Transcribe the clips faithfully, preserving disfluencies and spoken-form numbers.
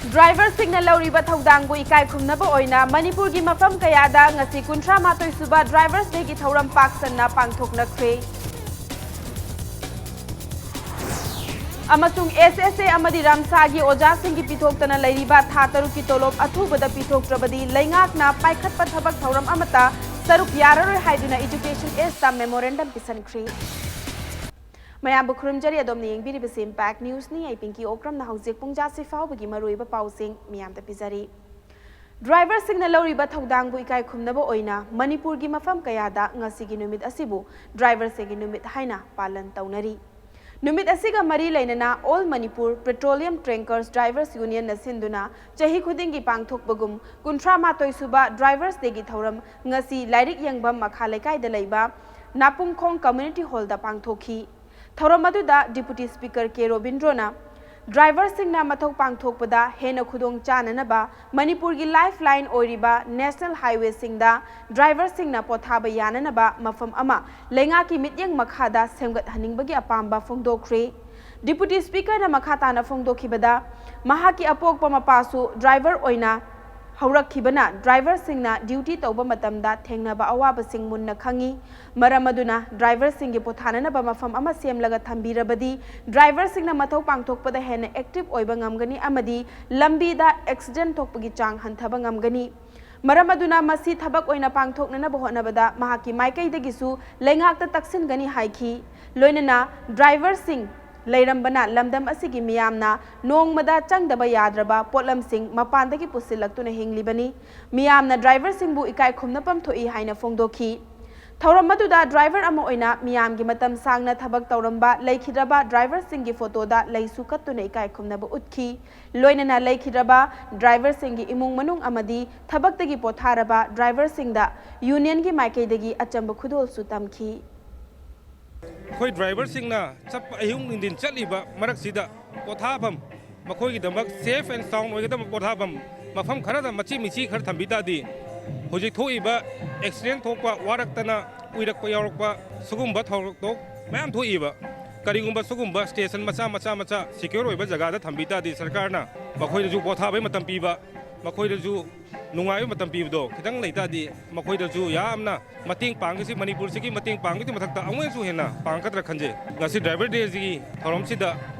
ꯗ꯭ꯔꯥꯏꯚꯔꯁꯤꯡꯅ ꯂꯧꯔꯤꯕ ꯊꯧꯗꯥꯡꯕꯨ ꯏꯀꯥꯏ ꯈꯨꯝꯅꯕ ꯑꯣꯏꯅ ꯃꯅꯤꯄꯨꯔꯒꯤ ꯃꯐꯝ ꯀꯌꯥꯗ ꯉꯁꯤ ꯀꯨꯟꯊ꯭ꯔꯥ ꯃꯥꯊꯣꯏ ꯁꯨꯕ ꯗ꯭ꯔꯥꯏꯚꯔꯁ ꯗꯦꯒꯤ ꯊꯧꯔꯝ ꯄꯥꯛ ꯁꯟꯅ ꯄꯥꯡꯊꯣꯛꯅꯈ꯭ꯔꯦ꯫ ꯑꯃꯁꯨꯡ ꯑꯦꯁ ꯑꯦꯁ ꯑꯦ ꯑꯃꯗꯤ ꯔꯥꯝꯁꯥꯒꯤ ꯑꯣꯖꯥꯁꯤꯡꯒꯤ ꯄꯤꯊꯣꯛꯇꯅ ꯂꯩꯔꯤꯕ ꯊꯥ ꯇꯔꯨꯛꯀꯤ ꯇꯣꯂꯣꯞ ꯑꯊꯨꯕꯗ ꯄꯤꯊꯣꯛꯇ꯭ꯔꯕꯗꯤ ꯂꯩꯉꯥꯛꯅ ꯄꯥꯏꯈꯠꯄ ꯊꯕꯛ ꯊꯧꯔꯝ ꯑꯃꯠꯇ ꯁꯔꯨꯛ ꯌꯥꯔꯔꯣꯏ ꯍꯥꯏꯗꯨꯅ ꯏꯗꯨꯀꯦꯁꯟ ꯑꯦꯁꯇ ꯃꯦꯃꯣꯔꯦꯟꯗꯝ ꯄꯤꯁꯤꯟꯈ꯭ꯔꯤ꯫ ꯃꯌꯥꯝꯕꯨ ꯈꯨꯔꯨꯝꯖꯔꯤ꯫ ꯑꯗꯣꯝꯅ ꯌꯦꯡꯕꯤꯔꯤꯕꯁꯤ ꯏꯝꯄꯦꯛ ꯅ꯭ꯌꯨꯁꯅꯤ꯫ ꯑꯩ ꯄꯤꯡꯀꯤ ꯑꯣꯀ꯭ꯔꯝꯅ ꯍꯧꯖꯤꯛ ꯄꯨꯡ ꯖꯥꯁꯤ ꯐꯥꯎꯕꯒꯤ ꯃꯔꯨꯑꯣꯏꯕ ꯄꯥꯎꯁꯤꯡ ꯃꯤꯌꯥꯝꯗ ꯄꯤꯖꯔꯤ꯫ ꯗ꯭ꯔꯥꯏꯚꯔꯁꯤꯡꯅ ꯂꯧꯔꯤꯕ ꯊꯧꯗꯥꯡꯕꯨ ꯏꯀꯥꯏ ꯈꯨꯝꯅꯕ ꯑꯣꯏꯅ ꯃꯅꯤꯄꯨꯔꯒꯤ ꯃꯐꯝ ꯀꯌꯥꯗ ꯉꯁꯤꯒꯤ ꯅꯨꯃꯤꯠ ꯑꯁꯤꯕꯨ ꯗ꯭ꯔꯥꯏꯚꯔꯁꯤꯡꯒꯤ ꯅꯨꯃꯤꯠ ꯍꯥꯏꯅ ꯄꯥꯂꯟ ꯇꯧꯅꯔꯤ꯫ ꯅꯨꯃꯤꯠ ꯑꯁꯤꯒ ꯃꯔꯤ ꯂꯩꯅꯅ All Manipur Petroleum Tankers Drivers Unionꯅ ꯁꯤꯟꯗꯨꯅ ꯆꯍꯤ ꯈꯨꯗꯤꯡꯒꯤ ꯄꯥꯡꯊꯣꯛꯄꯒꯨꯝ ꯀꯨꯟꯊ꯭ꯔꯥ ꯃꯥꯊꯣꯏ ꯁꯨꯕ ꯗ꯭ꯔꯥꯏꯚꯔꯁ ꯗꯦꯒꯤ ꯊꯧꯔꯝ ꯉꯁꯤ ꯂꯥꯏꯔꯤꯛ ꯌꯦꯡꯐꯝ ꯃꯈꯥ ꯂꯩꯀꯥꯏꯗ ꯂꯩꯕ ꯅꯥꯄꯨꯡꯈꯣꯡ ꯀꯝꯃ꯭ꯌꯨꯅꯤꯇꯤ ꯍꯣꯜꯗ ꯄꯥꯡꯊꯣꯛꯈꯤ꯫ ꯊꯧꯔꯝ ꯑꯗꯨꯗ ꯗꯤꯄꯨꯇꯤ ꯁ꯭ꯄꯤꯀꯔ ꯀꯦ ꯔꯣꯕꯤꯟꯗ꯭ꯔꯣꯅ ꯗ꯭ꯔꯥꯏꯚꯔꯁꯤꯡꯅ ꯃꯊꯧ ꯄꯥꯡꯊꯣꯛꯄꯗ ꯍꯦꯟꯅ ꯈꯨꯗꯣꯡ ꯆꯥꯅꯅꯕ ꯃꯅꯤꯄꯨꯔꯒꯤ ꯂꯥꯏꯐ ꯂꯥꯏꯟ ꯑꯣꯏꯔꯤꯕ ꯅꯦꯁꯅꯦꯜ ꯍꯥꯏꯋꯦꯁꯤꯡꯗ ꯗ꯭ꯔꯥꯏꯚꯔꯁꯤꯡꯅ ꯄꯣꯊꯥꯕ ꯌꯥꯅꯅꯕ ꯃꯐꯝ ꯑꯃ ꯂꯩꯉꯥꯛꯀꯤ ꯃꯤꯠꯌꯦꯡ ꯃꯈꯥꯗ ꯁꯦꯝꯒꯠꯍꯟꯅꯤꯡꯕꯒꯤ ꯑꯄꯥꯝꯕ ꯐꯣꯡꯗꯣꯛꯈ꯭ꯔꯦ꯫ ꯗꯤꯄꯨꯇꯤ ꯁ꯭ꯄꯤꯀꯔꯅ ꯃꯈꯥ ꯇꯥꯅ ꯐꯣꯡꯗꯣꯛꯈꯤꯕꯗ, ꯃꯍꯥꯛꯀꯤ ꯑꯄꯣꯛꯄ ꯃꯄꯥꯁꯨ ꯗ꯭ꯔꯥꯏꯚꯔ ꯑꯣꯏꯅ ꯍꯧꯔꯛꯈꯤꯕꯅ ꯗ꯭ꯔꯥꯏꯚꯔꯁꯤꯡꯅ ꯗ꯭ꯌꯨꯇꯤ ꯇꯧꯕ ꯃꯇꯝꯗ ꯊꯦꯡꯅꯕ ꯑꯋꯥꯕꯁꯤꯡ ꯃꯨꯟꯅ ꯈꯪꯏ꯫ ꯃꯔꯝ ꯑꯗꯨꯅ ꯗ꯭ꯔꯥꯏꯚꯔꯁꯤꯡꯒꯤ ꯄꯣꯊꯥꯅꯅꯕ ꯃꯐꯝ ꯑꯃ ꯁꯦꯝꯂꯒ ꯊꯝꯕꯤꯔꯕꯗꯤ ꯗ꯭ꯔꯥꯏꯚꯔꯁꯤꯡꯅ ꯃꯊꯧ ꯄꯥꯡꯊꯣꯛꯄꯗ ꯍꯦꯟꯅ ꯑꯦꯛꯇꯤꯚ ꯑꯣꯏꯕ ꯉꯝꯒꯅꯤ ꯑꯃꯗꯤ ꯂꯝꯕꯤꯗ ꯑꯦꯛꯁꯤꯗꯦꯟ ꯊꯣꯛꯄꯒꯤ ꯆꯥꯡ ꯍꯟꯊꯕ ꯉꯝꯒꯅꯤ꯫ ꯃꯔꯝ ꯑꯗꯨꯅ ꯃꯁꯤ ꯊꯕꯛ ꯑꯣꯏꯅ ꯄꯥꯡꯊꯣꯛꯅꯅꯕ ꯍꯣꯠꯅꯕꯗ ꯃꯍꯥꯛꯀꯤ ꯃꯥꯏꯀꯩꯗꯒꯤꯁꯨ ꯂꯩꯉꯥꯛꯇ ꯇꯛꯁꯤꯟꯒꯅꯤ ꯍꯥꯏꯈꯤ꯫ ꯂꯣꯏꯅꯅ ꯗ꯭ꯔꯥꯏꯚꯔꯁꯤꯡ ꯂꯩꯔꯝꯕꯅ ꯂꯝꯗꯝ ꯑꯁꯤꯒꯤ ꯃꯤꯌꯥꯝꯅ ꯅꯣꯡꯃꯗ ꯆꯪꯗꯕ ꯌꯥꯗ꯭ꯔꯕ ꯄꯣꯠꯂꯝꯁꯤꯡ ꯃꯄꯥꯟꯗꯒꯤ ꯄꯨꯁꯤꯜꯂꯛꯇꯨꯅ ꯍꯤꯡꯂꯤꯕꯅꯤ꯫ ꯃꯤꯌꯥꯝꯅ ꯗ꯭ꯔꯥꯏꯚꯔꯁꯤꯡꯕꯨ ꯏꯀꯥꯏ ꯈꯨꯝꯅꯐꯝ ꯊꯣꯛꯏ ꯍꯥꯏꯅ ꯐꯣꯡꯗꯣꯛꯈꯤ꯫ ꯊꯧꯔꯝ ꯑꯗꯨꯗ ꯗ꯭ꯔꯥꯏꯚꯔ ꯑꯃ ꯑꯣꯏꯅ ꯃꯤꯌꯥꯝꯒꯤ ꯃꯇꯝ ꯁꯥꯡꯅ ꯊꯕꯛ ꯇꯧꯔꯝꯕ ꯂꯩꯈꯤꯗ꯭ꯔꯕ ꯗ꯭ꯔꯥꯏꯚꯔꯁꯤꯡꯒꯤ ꯐꯣꯇꯣꯗ ꯂꯩꯁꯨ ꯀꯠꯇꯨꯅ ꯏꯀꯥꯏ ꯈꯨꯝꯅꯕ ꯎꯠꯈꯤ꯫ ꯂꯣꯏꯅꯅ ꯂꯩꯈꯤꯗ꯭ꯔꯕ ꯗ꯭ꯔꯥꯏꯚꯔꯁꯤꯡꯒꯤ ꯏꯃꯨꯡ ꯃꯅꯨꯡ ꯑꯃꯗꯤ ꯊꯕꯛꯇꯒꯤ ꯄꯣꯊꯥꯔꯕ ꯗ꯭ꯔꯥꯏꯚꯔꯁꯤꯡꯗ ꯌꯨꯅꯤꯌꯟꯒꯤ ꯃꯥꯏꯀꯩꯗꯒꯤ ꯑꯆꯝꯕ ꯈꯨꯗꯣꯜꯁꯨ ꯇꯝꯈꯤ꯫ ꯑꯩꯈꯣꯏ ꯗ꯭ꯔꯥꯏꯚꯔꯁꯤꯡꯅ ꯆꯠꯄ ꯑꯍꯤꯡ ꯅꯨꯡꯊꯤꯟ ꯆꯠꯂꯤꯕ ꯃꯔꯛꯁꯤꯗ ꯄꯣꯊꯥꯐꯝ, ꯃꯈꯣꯏꯒꯤꯗꯃꯛ ꯁꯦꯐ ꯑꯦꯟ ꯁꯥꯎꯟ ꯑꯣꯏꯒꯗꯕ ꯄꯣꯊꯥꯐꯝ ꯃꯐꯝ ꯈꯔꯗ ꯃꯆꯤ ꯃꯆꯤ ꯈꯔ ꯊꯝꯕꯤ ꯇꯥꯔꯗꯤ, ꯍꯧꯖꯤꯛ ꯊꯣꯛꯏꯕ ꯑꯦꯛꯁꯤꯗꯦꯟ ꯊꯣꯛꯄ, ꯋꯥꯔꯛꯇꯅ ꯎꯏꯔꯛꯄ ꯌꯥꯎꯔꯛꯄ, ꯁꯤꯒꯨꯝꯕ ꯊꯧꯗꯣꯛ ꯃꯌꯥꯝ ꯊꯣꯛꯏꯕ꯫ ꯀꯔꯤꯒꯨꯝꯕ ꯁꯤꯒꯨꯝꯕ ꯁ꯭ꯇꯦꯁꯟ ꯃꯆꯥ ꯃꯆꯥ ꯃꯆꯥ ꯁꯦꯀ꯭ꯌꯣꯔ ꯑꯣꯏꯕ ꯖꯒꯥꯗ ꯊꯝꯕꯤ ꯇꯥꯔꯗꯤ, ꯁꯔꯀꯥꯔꯅ ꯃꯈꯣꯏꯗꯁꯨ ꯄꯣꯊꯥꯕꯒꯤ ꯃꯇꯝ ꯄꯤꯕ, ꯃꯈꯣꯏꯗꯁꯨ ꯅꯨꯡꯉꯥꯏꯕ ꯃꯇꯝ ꯄꯤꯕꯗꯣ ꯈꯤꯇꯪ ꯂꯩ ꯇꯥꯔꯗꯤ, ꯃꯈꯣꯏꯗꯁꯨ ꯌꯥꯝꯅ ꯃꯇꯦꯡ ꯄꯥꯡꯒꯁꯤ, ꯃꯅꯤꯄꯨꯔꯁꯤꯒꯤ ꯃꯇꯦꯡ ꯄꯥꯡꯕꯒꯤ ꯃꯊꯛꯇ ꯑꯃꯨꯛ ꯍꯦꯟꯅꯁꯨ ꯍꯦꯟꯅ ꯄꯥꯡꯒꯗ꯭ꯔꯥ ꯈꯟꯖꯩ꯫ ꯉꯁꯤ ꯗ꯭ꯔꯥꯏꯚꯔ ꯗꯦꯁꯤꯒꯤ ꯊꯧꯔꯝꯁꯤꯗ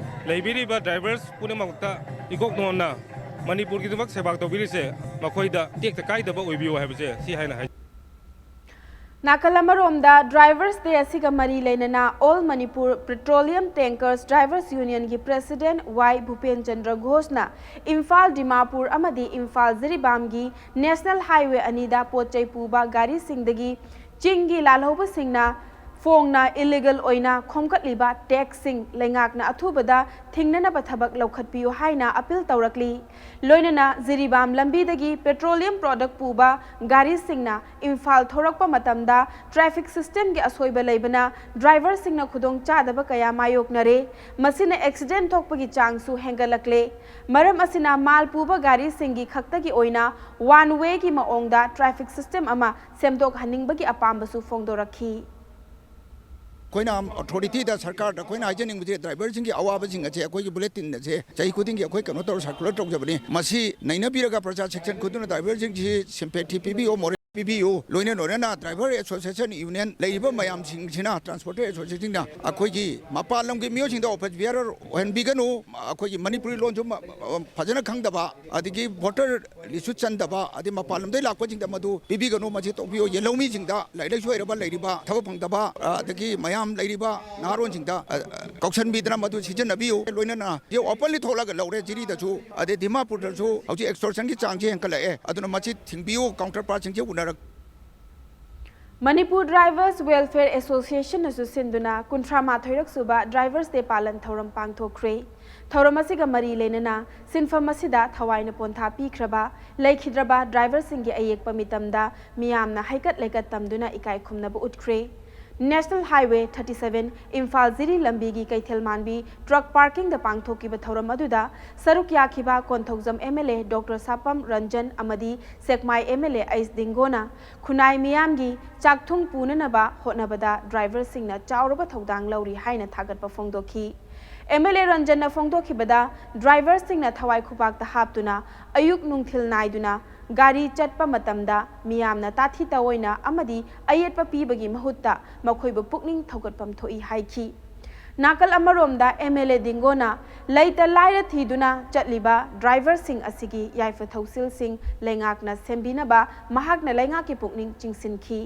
ꯂꯩꯕꯤꯔꯤꯕ ꯗ꯭ꯔꯥꯏꯚꯔꯁ ꯄꯨꯝꯅꯃꯛꯇ ꯏꯀꯣꯛ ꯅꯣꯟꯅ ꯃꯅꯤꯄꯨꯔꯒꯤꯗꯃꯛ ꯁꯦꯕꯥ ꯇꯧꯕꯤꯔꯤꯁꯦ ꯃꯈꯣꯏꯗ ꯇꯦꯛꯇ ꯀꯥꯏꯗꯕ ꯑꯣꯏꯕꯤꯌꯨ ꯍꯥꯏꯕꯁꯦ ꯁꯤ ꯍꯥꯏꯅ ꯍꯥꯏ꯫ ꯅꯥꯀꯜ ꯑꯃꯔꯣꯝꯗ, ꯗ꯭ꯔꯥꯏꯚꯔꯁ ꯗꯦ ꯑꯁꯤꯒ ꯃꯔꯤ ꯂꯩꯅꯅ all Manipur petroleum tankers drivers ꯌꯨꯅꯤꯌꯟꯒꯤ ꯄ꯭ꯔꯦꯁꯤꯗꯦꯟꯠ ꯋꯥꯏ ꯚꯨꯄꯦꯟ ꯆꯟꯗ꯭ꯔ ꯘꯣꯁꯅ ꯏꯝꯐꯥꯜ ꯗꯤꯃꯥꯄꯨꯔ ꯑꯃꯗꯤ ꯏꯝꯐꯥꯜ ꯖꯤꯔꯤꯕꯥꯝꯒꯤ ꯅꯦꯁꯅꯦꯜ ꯍꯥꯏꯋꯦ ꯑꯅꯤꯗ ꯄꯣꯠ ꯆꯩ ꯄꯨꯕ ꯒꯥꯔꯤꯁꯤꯡꯗꯒꯤ ꯆꯤꯡꯒꯤ ꯂꯥꯜꯍꯧꯕꯁꯤꯡꯅ ꯐꯣꯡꯅ ꯏꯂꯤꯒꯦꯜ ꯑꯣꯏꯅ ꯈꯣꯝꯒꯠꯂꯤꯕ ꯇꯦꯛꯁꯁꯤꯡ ꯂꯩꯉꯥꯛꯅ ꯑꯊꯨꯕꯗ ꯊꯤꯡꯅꯅꯕ ꯊꯕꯛ ꯂꯧꯈꯠꯄꯤꯌꯨ ꯍꯥꯏꯅ ꯑꯄꯤꯜ ꯇꯧꯔꯛꯂꯤ꯫ ꯂꯣꯏꯅꯅ ꯖꯤꯔꯤꯕꯥꯝ ꯂꯝꯕꯤꯗꯒꯤ ꯄꯦꯇ꯭ꯔꯣꯂꯤꯌꯝ ꯄ꯭ꯔꯣꯗꯛ ꯄꯨꯕ ꯒꯥꯔꯤꯁꯤꯡꯅ ꯏꯝꯐꯥꯜ ꯊꯧꯔꯛꯄ ꯃꯇꯝꯗ ꯇ꯭ꯔꯥꯐꯤꯛ ꯁꯤꯁꯇꯦꯝꯒꯤ ꯑꯁꯣꯏꯕ ꯂꯩꯕꯅ ꯗ꯭ꯔꯥꯏꯚꯔꯁꯤꯡꯅ ꯈꯨꯗꯣꯡꯆꯥꯗꯕ ꯀꯌꯥ ꯃꯥꯌꯣꯛꯅꯔꯦ꯫ ꯃꯁꯤꯅ ꯑꯦꯛꯁꯤꯗꯦꯟꯠ ꯊꯣꯛꯄꯒꯤ ꯆꯥꯡꯁꯨ ꯍꯦꯟꯒꯠꯂꯛꯂꯦ꯫ ꯃꯔꯝ ꯑꯁꯤꯅ ꯃꯥꯜ ꯄꯨꯕ ꯒꯥꯔꯤꯁꯤꯡꯒꯤ ꯈꯛꯇꯒꯤ ꯑꯣꯏꯅ ꯋꯥꯟ ꯋꯦꯒꯤ ꯃꯑꯣꯡꯗ ꯇ꯭ꯔꯥꯐꯤꯛ ꯁꯤꯁꯇꯦꯝ ꯑꯃ ꯁꯦꯝꯗꯣꯛꯍꯟꯅꯤꯡꯕꯒꯤ ꯑꯄꯥꯝꯕꯁꯨ ꯐꯣꯡꯗꯣꯔꯛꯈꯤ꯫ ꯑꯩꯈꯣꯏꯅ ꯑꯣꯊꯣꯔꯤꯇꯤꯗ, ꯁꯔꯀꯥꯔꯗ ꯑꯩꯈꯣꯏꯅ ꯍꯥꯏꯖꯅꯤꯡꯕꯁꯦ, ꯗ꯭ꯔꯥꯏꯚꯔꯁꯤꯡꯒꯤ ꯑꯋꯥꯕꯁꯤꯡ ꯑꯁꯦ ꯑꯩꯈꯣꯏꯒꯤ ꯕꯨꯂꯦꯇꯤꯟ ꯑꯁꯦ ꯆꯍꯤ ꯈꯨꯗꯤꯡꯒꯤ ꯑꯩꯈꯣꯏ ꯀꯩꯅꯣ ꯇꯧꯔ ꯁꯔꯀꯨꯂꯔ ꯇꯧꯖꯕꯅꯤ꯫ ꯃꯁꯤ ꯅꯩꯅꯕꯤꯔꯒ ꯄ꯭ꯔꯖꯥ ꯁꯦꯛꯁꯟ ꯈꯨꯗꯤꯡꯃꯛ ꯗ꯭ꯔꯥꯏꯚꯔꯁꯤꯡꯁꯤ ꯁꯤꯝꯄꯦꯊꯤ ꯄꯤꯕꯤꯌꯨ, ꯃꯣꯔꯦꯜ ꯄꯤꯕꯤꯌꯨ꯫ ꯂꯣꯏꯅ ꯂꯣꯏꯅꯅ ꯗ꯭ꯔꯥꯏꯚꯔ ꯑꯦꯁꯣꯁꯤꯌꯦꯁꯟ ꯌꯨꯅꯤꯌꯟ ꯂꯩꯔꯤꯕ ꯃꯌꯥꯝꯁꯤꯡꯁꯤꯅ, ꯇ꯭ꯔꯥꯟꯁꯄꯣꯔꯇꯔ ꯑꯦꯁꯣꯁꯤꯌꯦꯁꯟꯁꯤꯡꯅ ꯑꯩꯈꯣꯏꯒꯤ ꯃꯄꯥꯟ ꯂꯝꯒꯤ ꯃꯤꯑꯣꯏꯁꯤꯡꯗ ꯑꯣꯐꯤꯁ ꯕꯤꯌꯥꯔꯔ ꯑꯣꯏꯍꯟꯕꯤꯒꯅꯨ꯫ ꯑꯩꯈꯣꯏꯒꯤ ꯃꯅꯤꯄꯨꯔꯤ ꯂꯣꯟꯁꯨ ꯃ-, ꯐꯖꯅ ꯈꯪꯗꯕ, ꯑꯗꯒꯤ ꯚꯣꯇꯔ ꯂꯤꯁꯨ ꯆꯟꯗꯕ, ꯑꯗꯩ ꯃꯄꯥꯟ ꯂꯝꯗꯒꯤ ꯂꯥꯛꯄꯁꯤꯡꯗ ꯃꯗꯨ ꯄꯤꯕꯤꯒꯅꯨ, ꯃꯁꯤ ꯇꯣꯛꯄꯤꯌꯨ꯫ ꯌꯦꯜꯍꯧꯃꯤꯁꯤꯡꯗ, ꯂꯥꯏꯔꯤꯛ ꯂꯥꯏꯁꯨ ꯍꯩꯔꯕ ꯂꯩꯔꯤꯕ, ꯊꯕꯛ ꯐꯪꯗꯕ, ꯑ, ꯑꯗꯒꯤ ꯃꯌꯥꯝ ꯂꯩꯔꯤꯕ ꯅꯍꯥꯔꯣꯟꯁꯤꯡꯗ, ꯑ, ꯑ, ꯀꯧꯁꯟꯕꯤꯗꯅ ꯃꯗꯨ ꯁꯤꯖꯤꯟꯅꯕꯤꯌꯨ꯫ ꯂꯣꯏꯅꯅ ꯁꯤ ꯑꯣꯄꯟꯂꯤ ꯊꯣꯛꯂꯒ ꯂꯧꯔꯦ, ꯖꯤꯔꯤꯗꯁꯨ, ꯑꯗꯩ ꯗꯤꯃꯥꯄꯨꯔꯗꯁꯨ ꯍꯧꯖꯤꯛ ꯑꯦꯛꯁꯇꯣꯔꯁꯟꯒꯤ ꯆꯥꯡꯁꯤ ꯍꯦꯟꯒꯠꯂꯛꯑꯦ꯫ ꯑꯗꯨꯅ ꯃꯁꯤ ꯊꯤꯡꯕꯤꯌꯨ, ꯀꯥꯎꯟꯇꯔ ꯄꯥꯔꯠꯁꯤꯡꯁꯤ ꯎꯅꯔꯒ꯫ ꯃꯅꯤꯄꯨꯔ ꯗ꯭ꯔꯥꯏꯚꯔꯁ ꯋꯦꯜꯐꯤꯌꯔ ꯑꯦꯁꯣꯁꯤꯌꯦꯁꯟꯅꯁꯨ ꯁꯤꯟꯗꯨꯅ ꯀꯨꯟꯊ꯭ꯔꯥ ꯃꯥꯊꯣꯏꯔꯛ ꯁꯨꯕ ꯗ꯭ꯔꯥꯏꯚꯔꯁ ꯗꯦ ꯄꯥꯂꯟ ꯊꯧꯔꯝ ꯄꯥꯡꯊꯣꯛꯈ꯭ꯔꯦ꯫ ꯊꯧꯔꯝ ꯑꯁꯤꯒ ꯃꯔꯤ ꯂꯩꯅꯅ ꯁꯤꯟꯐꯝ ꯑꯁꯤꯗ ꯊꯋꯥꯏꯅ ꯄꯣꯟꯊꯥ ꯄꯤꯈ꯭ꯔꯕ ꯂꯩꯈꯤꯗ꯭ꯔꯕ ꯗ꯭ꯔꯥꯏꯚꯔꯁꯤꯡꯒꯤ ꯑꯌꯦꯛꯄ ꯃꯤꯇꯝꯗ ꯃꯤꯌꯥꯝꯅ ꯍꯩꯀꯠ ꯂꯩꯀꯠ ꯇꯝꯗꯨꯅ ꯏꯀꯥꯏ ꯈꯨꯝꯅꯕ ꯎꯠꯈ꯭ꯔꯦ꯫ National Highway thirty seven Imphal ꯖꯤꯔꯤ ꯂꯝꯕꯤꯒꯤ ꯀꯩꯊꯦꯜ ꯃꯥꯟꯕꯤ ꯇ꯭ꯔꯛ ꯄꯥꯔꯀꯤꯡꯗ ꯄꯥꯡꯊꯣꯛꯈꯤꯕ ꯊꯧꯔꯝ ꯑꯗꯨꯗ ꯁꯔꯨꯛ ꯌꯥꯈꯤꯕ ꯀꯣꯟꯊꯧꯖꯝ MLA Doctor ꯁꯥꯄꯝ ꯔꯟꯖꯟ ꯑꯃꯗꯤ ꯁꯦꯛꯃꯥꯏ MLA ꯑꯩꯁ ꯗꯤꯡꯒꯣꯅ ꯈꯨꯟꯅꯥꯏ ꯃꯤꯌꯥꯝꯒꯤ ꯆꯥꯛꯊꯨꯡ ꯄꯨꯅꯅꯕ ꯍꯣꯠꯅꯕꯗ ꯗ꯭ꯔꯥꯏꯚꯔꯁꯤꯡꯅ ꯆꯥꯎꯔꯕ ꯊꯧꯗꯥꯡ ꯂꯧꯔꯤ ꯍꯥꯏꯅ ꯊꯥꯒꯠꯄ ꯐꯣꯡꯗꯣꯛꯈꯤ꯫ MLA ꯔꯟꯖꯟꯅ ꯐꯣꯡꯗꯣꯛꯈꯤꯕꯗ, ꯗ꯭ꯔꯥꯏꯚꯔꯁꯤꯡꯅ ꯊꯋꯥꯏ ꯈꯨꯄꯥꯛꯇ ꯍꯥꯞꯇꯨꯅ ꯑꯌꯨꯛ ꯅꯨꯡꯊꯤꯜ ꯅꯥꯏꯗꯨꯅ ꯒꯥꯔꯤ ꯆꯠꯄ ꯃꯇꯝꯗ ꯃꯤꯌꯥꯝꯅ ꯇꯥꯊꯤ ꯇꯥꯑꯣꯏꯅ ꯑꯃꯗꯤ ꯑꯌꯦꯠꯄ ꯄꯤꯕꯒꯤ ꯃꯍꯨꯠꯇ ꯃꯈꯣꯏꯕꯨ ꯄꯨꯛꯅꯤꯡ ꯊꯧꯒꯠꯐꯝ ꯊꯣꯛꯏ ꯍꯥꯏꯈꯤ꯫ ꯅꯥꯀꯜ ꯑꯃꯔꯣꯝꯗ MLA ꯗꯤꯡꯒꯣꯅ ꯂꯩꯇ ꯂꯥꯏꯔ ꯊꯤꯗꯨꯅ ꯆꯠꯂꯤꯕ ꯗ꯭ꯔꯥꯏꯚꯔꯁꯤꯡ ꯑꯁꯤꯒꯤ ꯌꯥꯏꯐ ꯊꯧꯁꯤꯜꯁꯤꯡ ꯂꯩꯉꯥꯛꯅ ꯁꯦꯝꯕꯤꯅꯕ ꯃꯍꯥꯛꯅ ꯂꯩꯉꯥꯛꯀꯤ ꯄꯨꯛꯅꯤꯡ ꯆꯤꯡꯁꯤꯟꯈꯤ꯫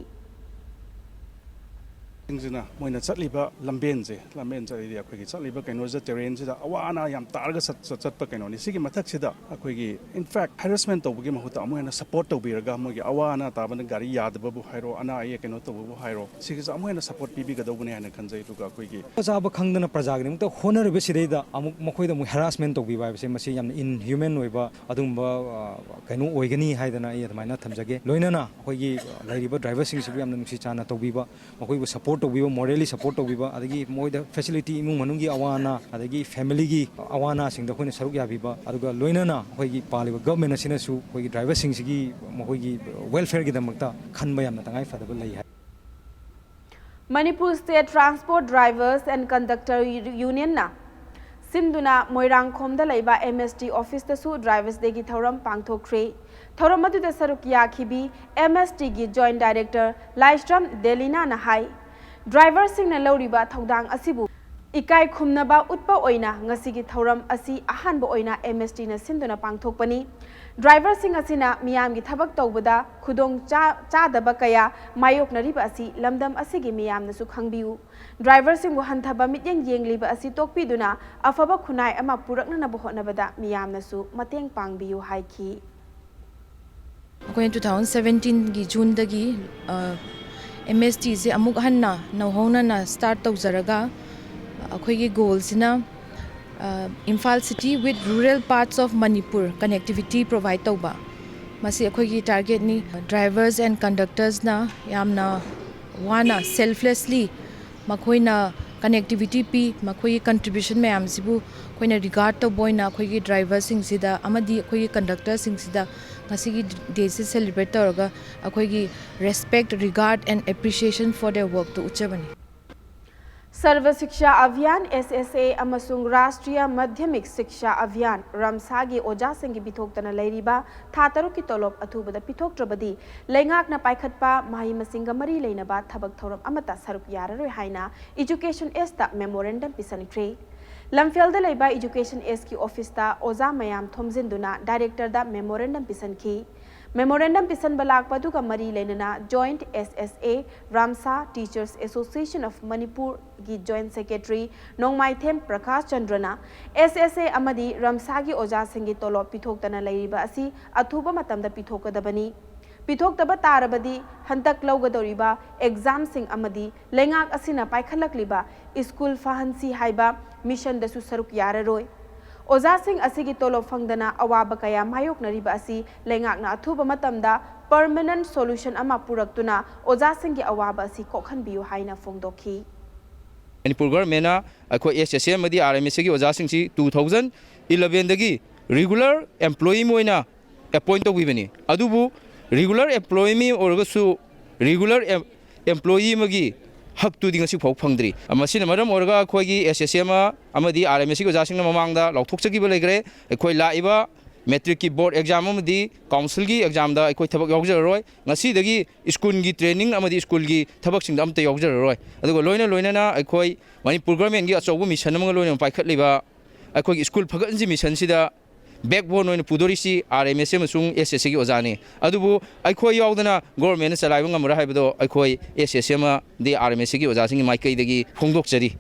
ꯁꯤꯡꯁꯤꯅ ꯃꯣꯏꯅ ꯆꯠꯂꯤꯕ ꯂꯝꯕꯦꯟꯁꯦ, ꯂꯝꯕꯦꯟ ꯆꯠꯂꯤꯗꯤ ꯑꯩꯈꯣꯏꯒꯤ ꯆꯠꯂꯤꯕ ꯀꯩꯅꯣꯁꯤꯗ, ꯇꯦꯔꯦꯟꯁꯤꯗ ꯑꯋꯥ ꯑꯅꯥ ꯌꯥꯝ ꯇꯥꯔꯒ ꯆꯠ-, ꯆꯠ-, ꯆꯠꯄ ꯀꯩꯅꯣꯅꯤ꯫ ꯁꯤꯒꯤ ꯃꯊꯛꯁꯤꯗ ꯑꯩꯈꯣꯏꯒꯤ, in fact, harassment ꯇꯧꯕꯒꯤ ꯃꯍꯨꯠꯇ ꯑꯃꯨꯛ ꯍꯦꯟꯅ support ꯇꯧꯕꯤꯔꯒ, ꯃꯣꯏꯒꯤ ꯑꯋꯥ ꯑꯅꯥ ꯇꯥꯕꯅ ꯒꯥꯔꯤ ꯌꯥꯗꯕꯕꯨ ꯍꯥꯏꯔꯣ, ꯑꯅꯥ ꯑꯌꯦꯛ ꯀꯩꯅꯣ ꯇꯧꯕꯕꯨ ꯍꯥꯏꯔꯣ, ꯁꯤꯒꯤꯁꯨ ꯑꯃꯨꯛ ꯍꯦꯟꯅ support ꯄꯤꯕꯤꯒꯗꯧꯕꯅꯦ ꯍꯥꯏꯅ ꯈꯟꯖꯩ꯫ ꯑꯗꯨꯒ ꯑꯩꯈꯣꯏꯒꯤ ꯆꯥꯕ ꯈꯪꯗꯅ ꯄ꯭ꯔꯖꯥꯒꯤꯗꯃꯛꯇ ꯍꯣꯠꯅꯔꯤꯕꯁꯤꯗꯩꯗ ꯑꯃꯨꯛ ꯃꯈꯣꯏꯗ ꯑꯃꯨꯛ harassment ꯇꯧꯕꯤꯕ ꯍꯥꯏꯕꯁꯦ, ꯃꯁꯤ ꯌꯥꯝꯅ inhuman ꯑꯣꯏꯕ ꯑꯗꯨꯒꯨꯝꯕ, ꯑ, ꯀꯩꯅꯣ ꯑꯣꯏꯒꯅꯤ ꯍꯥꯏꯗꯅ ꯑꯩ ꯑꯗꯨꯃꯥꯏꯅ ꯊꯝꯖꯒꯦ꯫ ꯂꯣꯏꯅꯅ ꯑꯩꯈꯣꯏꯒꯤ ꯂꯩꯔꯤꯕ ꯗ꯭ꯔꯥꯏꯚꯔꯁꯤꯡꯁꯤꯕꯨ ꯌꯥꯝꯅ ꯅꯨꯡꯁꯤ ꯆꯥꯟꯅ ꯇꯧꯕꯤꯕ, ꯃꯈꯣꯏꯕꯨ support ꯇꯧꯕꯤꯕ, morally support ꯇꯧꯕꯤꯕ, ꯑꯗꯒꯤ ꯃꯣꯏꯗ facility, ꯏꯃꯨꯡ ꯃꯅꯨꯡꯒꯤ ꯑꯋꯥ ꯑꯅꯥ, ꯑꯗꯒꯤ family ꯒꯤ ꯑꯋꯥ ꯑꯅꯥꯁꯤꯡꯗ ꯑꯩꯈꯣꯏꯅ ꯁꯔꯨꯛ ꯌꯥꯕꯤꯕ, ꯑꯗꯨꯒ ꯂꯣꯏꯅꯅ ꯑꯩꯈꯣꯏꯒꯤ ꯄꯥꯜꯂꯤꯕ government ꯑꯁꯤꯅꯁꯨ ꯑꯩꯈꯣꯏꯒꯤ ꯗ꯭ꯔꯥꯏꯚꯔꯁꯤꯡꯁꯤꯒꯤ ꯃꯈꯣꯏꯒꯤ welfare ꯒꯤꯗꯃꯛꯇ ꯈꯟꯕ ꯌꯥꯝꯅ ꯇꯉꯥꯏ ꯐꯗꯕ ꯂꯩ ꯍꯥꯏ꯫ Manipur State Transport Drivers and Conductor Union ꯅ ꯁꯤꯟꯗꯨꯅ ꯃꯣꯏꯔꯥꯡꯈꯣꯝꯗ ꯂꯩꯕ MSD office ꯇꯁꯨ Drivers Day ꯒꯤ ꯊꯧꯔꯝ ꯄꯥꯡꯊꯣꯛꯈ꯭ꯔꯦ꯫ ꯊꯧꯔꯝ ꯑꯗꯨꯗ ꯁꯔꯨꯛ ꯌꯥꯈꯤꯕꯤ MSD ꯒꯤ Joint Director ꯂꯥꯏꯁ꯭ꯔꯝ ꯗꯦꯂꯤꯅꯥꯅ ꯍꯥꯏ, ꯗ꯭ꯔꯥꯏꯚꯔꯁꯤꯡꯅ ꯂꯧꯔꯤꯕ ꯊꯧꯗꯥꯡ ꯑꯁꯤꯕꯨ ꯏꯀꯥꯏ ꯈꯨꯝꯅꯕ ꯎꯠꯄ ꯑꯣꯏꯅ ꯉꯁꯤꯒꯤ ꯊꯧꯔꯝ ꯑꯁꯤ ꯑꯍꯥꯟꯕ ꯑꯣꯏꯅ MSD ꯅ ꯁꯤꯟꯗꯨꯅ ꯄꯥꯡꯊꯣꯛꯄꯅꯤ꯫ ꯗ꯭ꯔꯥꯏꯚꯔꯁꯤꯡ ꯑꯁꯤꯅ ꯃꯤꯌꯥꯝꯒꯤ ꯊꯕꯛ ꯇꯧꯕꯗ ꯈꯨꯗꯣꯡ ꯆꯥ-, ꯆꯥꯗꯕ ꯀꯌꯥ ꯃꯥꯌꯣꯛꯅꯔꯤꯕ ꯑꯁꯤ ꯂꯝꯗꯝ ꯑꯁꯤꯒꯤ ꯃꯤꯌꯥꯝꯅꯁꯨ ꯈꯪꯕꯤꯌꯨ꯫ ꯗ꯭ꯔꯥꯏꯚꯔꯁꯤꯡꯕꯨ ꯍꯟꯊꯕ ꯃꯤꯠꯌꯦꯡ ꯌꯦꯡꯂꯤꯕ ꯑꯁꯤ ꯇꯣꯛꯄꯤꯗꯨꯅ ꯑꯐꯕ ꯈꯨꯟꯅꯥꯏ ꯑꯃ ꯄꯨꯔꯛꯅꯅꯕ ꯍꯣꯠꯅꯕꯗ ꯃꯤꯌꯥꯝꯅꯁꯨ ꯃꯇꯦꯡ ꯄꯥꯡꯕꯤꯌꯨ ꯍꯥꯏꯈꯤ꯫ ꯑꯩꯈꯣꯏꯅ two thousand seventeen ꯒꯤ June ꯗꯒꯤ, ꯑ, MSD ꯁꯦ ꯑꯃꯨꯛ ꯍꯟꯅ ꯅꯧꯍꯧꯅꯅ start ꯇꯧꯖꯔꯒ, ꯑꯩꯈꯣꯏꯒꯤ goal ꯁꯤꯅ, ꯑ, Imphal city with rural parts of Manipur connectivity provide ꯇꯧꯕ, ꯃꯁꯤ ꯑꯩꯈꯣꯏꯒꯤ target ꯅꯤ꯫ Drivers and conductors ꯅ ꯌꯥꯝꯅ ꯋꯥꯅ, selflessly ꯃꯈꯣꯏꯅ connectivity ꯄꯤ꯫ ꯃꯈꯣꯏꯒꯤ contribution ꯃꯌꯥꯝꯁꯤꯕꯨ ꯑꯩꯈꯣꯏꯅ regard ꯇꯧꯕ ꯑꯣꯏꯅ ꯑꯩꯈꯣꯏꯒꯤ driverꯁꯤꯡꯁꯤꯗ ꯑꯃꯗꯤ ꯑꯩꯈꯣꯏꯒꯤ conductorꯁꯤꯡꯁꯤꯗ ꯉꯁꯤꯒꯤ dayꯁꯤ celebrate ꯇꯧꯔꯒ ꯑꯩꯈꯣꯏꯒꯤ respect, regard and appreciation for their workꯇꯨ ꯎꯠꯆꯕꯅꯤ꯫ Sarva Shiksha Abhiyan, S S A, ꯑꯃꯁꯨꯡ ꯔꯥꯁꯇ꯭ꯔꯤꯌꯥ ꯃꯙ꯭ꯌꯃꯤꯛ ꯁꯤꯛꯁꯥ ꯑꯚꯤꯌꯥꯟ, ꯔꯝꯁꯥꯒꯤ ꯑꯣꯖꯥꯁꯤꯡꯒꯤ ꯄꯤꯊꯣꯛꯇꯅ ꯂꯩꯔꯤꯕ ꯊꯥ ꯇꯔꯨꯛꯀꯤ ꯇꯣꯂꯣꯞ ꯑꯊꯨꯕꯗ ꯄꯤꯊꯣꯛꯇ꯭ꯔꯕꯗꯤ ꯂꯩꯉꯥꯛꯅ ꯄꯥꯏꯈꯠꯄ ꯃꯍꯩ ꯃꯁꯤꯡꯒ ꯃꯔꯤ ꯂꯩꯅꯕ ꯊꯕꯛ ꯊꯧꯔꯝ ꯑꯃꯠꯇ ꯁꯔꯨꯛ ꯌꯥꯔꯔꯣꯏ ꯍꯥꯏꯅ Education Sꯇ memorandum ꯄꯤꯁꯤꯟꯈ꯭ꯔꯦ꯫ ꯂꯝꯐꯦꯜꯗ ꯂꯩꯕ Education Sꯀꯤ officeꯇ ꯑꯣꯖꯥ ꯃꯌꯥꯝ ꯊꯣꯝꯖꯤꯟꯗꯨꯅ directorꯗ memorandum ꯄꯤꯁꯤꯟꯈꯤ꯫ Memorandum ꯄꯤꯁꯤꯟꯕ ꯂꯥꯛꯄ ꯑꯗꯨꯒ ꯃꯔꯤ ꯂꯩꯅꯅ Joint S S A, Ramsa Teachers Association of Manipurꯒꯤ Joint Secretary Nongmaithem Prakash ꯆꯟꯗ꯭ꯔꯅ S S A ꯑꯃꯗꯤ ꯔꯝꯁꯥꯒꯤ ꯑꯣꯖꯥꯁꯤꯡꯒꯤ ꯇꯣꯂꯣꯞ ꯄꯤꯊꯣꯛꯇꯅ ꯂꯩꯔꯤꯕ ꯑꯁꯤ ꯑꯊꯨꯕ ꯃꯇꯝꯗ ꯄꯤꯊꯣꯛꯀꯗꯕꯅꯤ꯫ ꯄꯤꯊꯣꯛꯇꯕ ꯇꯥꯔꯕꯗꯤ ꯍꯟꯗꯛ ꯂꯧꯒꯗꯧꯔꯤꯕ examꯁꯤꯡ ꯑꯃꯗꯤ ꯂꯩꯉꯥꯛ ꯑꯁꯤꯅ ꯄꯥꯏꯈꯠꯂꯛꯂꯤꯕ ꯁ꯭ꯀꯨꯜ ꯐꯍꯟꯁꯤ ꯍꯥꯏꯕ missionꯗꯁꯨ ꯁꯔꯨꯛ ꯌꯥꯔꯔꯣꯏ꯫ ꯑꯣꯖꯥꯁꯤꯡ ꯑꯁꯤꯒꯤ ꯇꯣꯂꯣꯞ ꯐꯪꯗꯅ ꯑꯋꯥꯕ ꯀꯌꯥ ꯃꯥꯌꯣꯛꯅꯔꯤꯕ ꯑꯁꯤ ꯂꯩꯉꯥꯛꯅ ꯑꯊꯨꯕ ꯃꯇꯝꯗ permanent solution ꯑꯃ ꯄꯨꯔꯛꯇꯨꯅ ꯑꯣꯖꯥꯁꯤꯡꯒꯤ ꯑꯋꯥꯕ ꯑꯁꯤ ꯀꯣꯛꯍꯟꯕꯤꯌꯨ ꯍꯥꯏꯅ ꯐꯣꯡꯗꯣꯛꯈꯤ꯫ ꯃꯅꯤꯄꯨꯔ ꯒꯚꯔꯟꯃꯦꯟꯅ ꯑꯩꯈꯣꯏ S S A ꯑꯃꯗꯤ R M S Aꯒꯤ ꯑꯣꯖꯥꯁꯤꯡꯁꯤ two thousand elevenꯗꯒꯤ regular employee ꯑꯃ ꯑꯣꯏꯅ appoint ꯇꯧꯕꯤꯕꯅꯤ꯫ ꯑꯗꯨꯕꯨ regular employee ꯑꯃ ꯑꯣꯏꯔꯒꯁꯨ regular employee ꯑꯃꯒꯤ ꯍꯛꯇꯨꯗꯤ ꯉꯁꯤ ꯐꯥꯎ ꯐꯪꯗ꯭ꯔꯤ꯫ ꯃꯁꯤꯅ ꯃꯔꯝ ꯑꯣꯏꯔꯒ ꯑꯩꯈꯣꯏꯒꯤ S S A ꯑꯃ ꯑꯃꯗꯤ R M S Aꯒꯤ ꯑꯣꯖꯥꯁꯤꯡꯅ ꯃꯃꯥꯡꯗ ꯂꯥꯎꯊꯣꯛꯆꯈꯤꯕ ꯂꯩꯈ꯭ꯔꯦ꯫ ꯑꯩꯈꯣꯏ ꯂꯥꯛꯏꯕ matricꯀꯤ board exam ꯑꯃꯗꯤ councilꯒꯤ examꯗ ꯑꯩꯈꯣꯏ ꯊꯕꯛ ꯌꯥꯎꯖꯔꯔꯣꯏ꯫ ꯉꯁꯤꯗꯒꯤ ꯁ꯭ꯀꯨꯜꯒꯤ training ꯑꯃꯗꯤ ꯁ꯭ꯀꯨꯜꯒꯤ ꯊꯕꯛꯁꯤꯡꯗ ꯑꯝꯇ ꯌꯥꯎꯖꯔꯔꯣꯏ꯫ ꯑꯗꯨꯒ ꯂꯣꯏꯅ ꯂꯣꯏꯅꯅ ꯑꯩꯈꯣꯏ ꯃꯅꯤꯄꯨꯔ ꯒꯚꯔꯟꯃꯦꯟꯒꯤ ꯑꯆꯧꯕ mission ꯑꯃꯒ ꯂꯣꯏꯅꯅ ꯄꯥꯏꯈꯠꯂꯤꯕ ꯑꯩꯈꯣꯏꯒꯤ ꯁ꯭ꯀꯨꯜ ꯐꯒꯠꯍꯟꯁꯤ missionꯁꯤꯗ backbone ꯑꯣꯏꯅ ꯄꯨꯗꯣꯔꯤꯁꯤ R M S A ꯑꯃꯁꯨꯡ S S Aꯒꯤ ꯑꯣꯖꯥꯅꯤ꯫ ꯑꯗꯨꯕꯨ ꯑꯩꯈꯣꯏ ꯌꯥꯎꯗꯅ ꯒꯣꯔꯃꯦꯟꯅ ꯆꯂꯥꯏꯕ ꯉꯝꯃꯔꯣꯏ ꯍꯥꯏꯕꯗꯣ ꯑꯩꯈꯣꯏ S S A ꯑꯃꯗꯤ R M S Aꯒꯤ ꯑꯣꯖꯥꯁꯤꯡꯒꯤ ꯃꯥꯏꯀꯩꯗꯒꯤ ꯐꯣꯡꯗꯣꯛꯆꯔꯤ꯫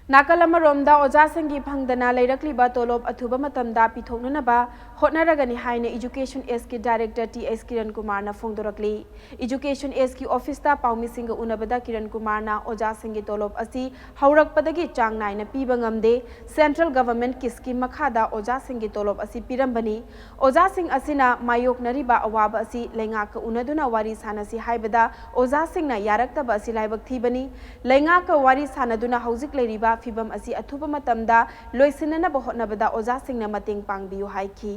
ꯅꯥꯀꯜ ꯑꯃꯔꯣꯝꯗ, ꯑꯣꯖꯥꯁꯤꯡꯒꯤ ꯐꯪꯗꯅ ꯂꯩꯔꯛꯂꯤꯕ ꯇꯣꯂꯣꯞ ꯑꯊꯨꯕ ꯃꯇꯝꯗ ꯄꯤꯊꯣꯛꯅꯅꯕ ꯍꯣꯠꯅꯔꯒꯅꯤ ꯍꯥꯏꯅ Education S ꯀꯤ Director T S ꯀꯤꯔꯟ ꯀꯨꯃꯥꯔꯅ ꯐꯣꯡꯗꯣꯔꯛꯂꯤ꯫ Education S ꯀꯤ office ꯇ ꯄꯥꯎꯃꯤꯁꯤꯡꯒ ꯎꯅꯕꯗ ꯀꯤꯔꯟ ꯀꯨꯃꯥꯔꯅ ꯑꯣꯖꯥꯁꯤꯡꯒꯤ ꯇꯣꯂꯣꯞ ꯑꯁꯤ ꯍꯧꯔꯛꯄꯗꯒꯤ ꯆꯥꯡ ꯅꯥꯏꯅ ꯄꯤꯕ ꯉꯝꯗꯦ, central government ꯀꯤ scheme ꯃꯈꯥꯗ ꯑꯣꯖꯥꯁꯤꯡꯒꯤ ꯇꯣꯂꯣꯞ ꯑꯁꯤ ꯄꯤꯔꯝꯕꯅꯤ꯫ ꯑꯣꯖꯥꯁꯤꯡ ꯑꯁꯤꯅ ꯃꯥꯌꯣꯛꯅꯔꯤꯕ ꯑꯋꯥꯕ ꯑꯁꯤ ꯂꯩꯉꯥꯛꯀ ꯎꯅꯗꯨꯅ ꯋꯥꯔꯤ ꯁꯥꯅꯁꯤ ꯍꯥꯏꯕꯗ ꯑꯣꯖꯥꯁꯤꯡꯅ ꯌꯥꯔꯛꯇꯕ ꯑꯁꯤ ꯂꯥꯏꯕꯛ ꯊꯤꯕꯅꯤ꯫ ꯂꯩꯉꯥꯛꯀ ꯋꯥꯔꯤ ꯁꯥꯅꯗꯨꯅ ꯍꯧꯖꯤꯛ ꯂꯩꯔꯤꯕ ꯐꯤꯚꯝ ꯑꯁꯤ ꯑꯊꯨꯕ ꯃꯇꯝꯗ ꯂꯣꯏꯁꯤꯟꯅꯅꯕ ꯍꯣꯠꯅꯕꯗ ꯑꯣꯖꯥꯁꯤꯡꯅ ꯃꯇꯦꯡ ꯄꯥꯡꯕꯤꯌꯨ ꯍꯥꯏꯈꯤ꯫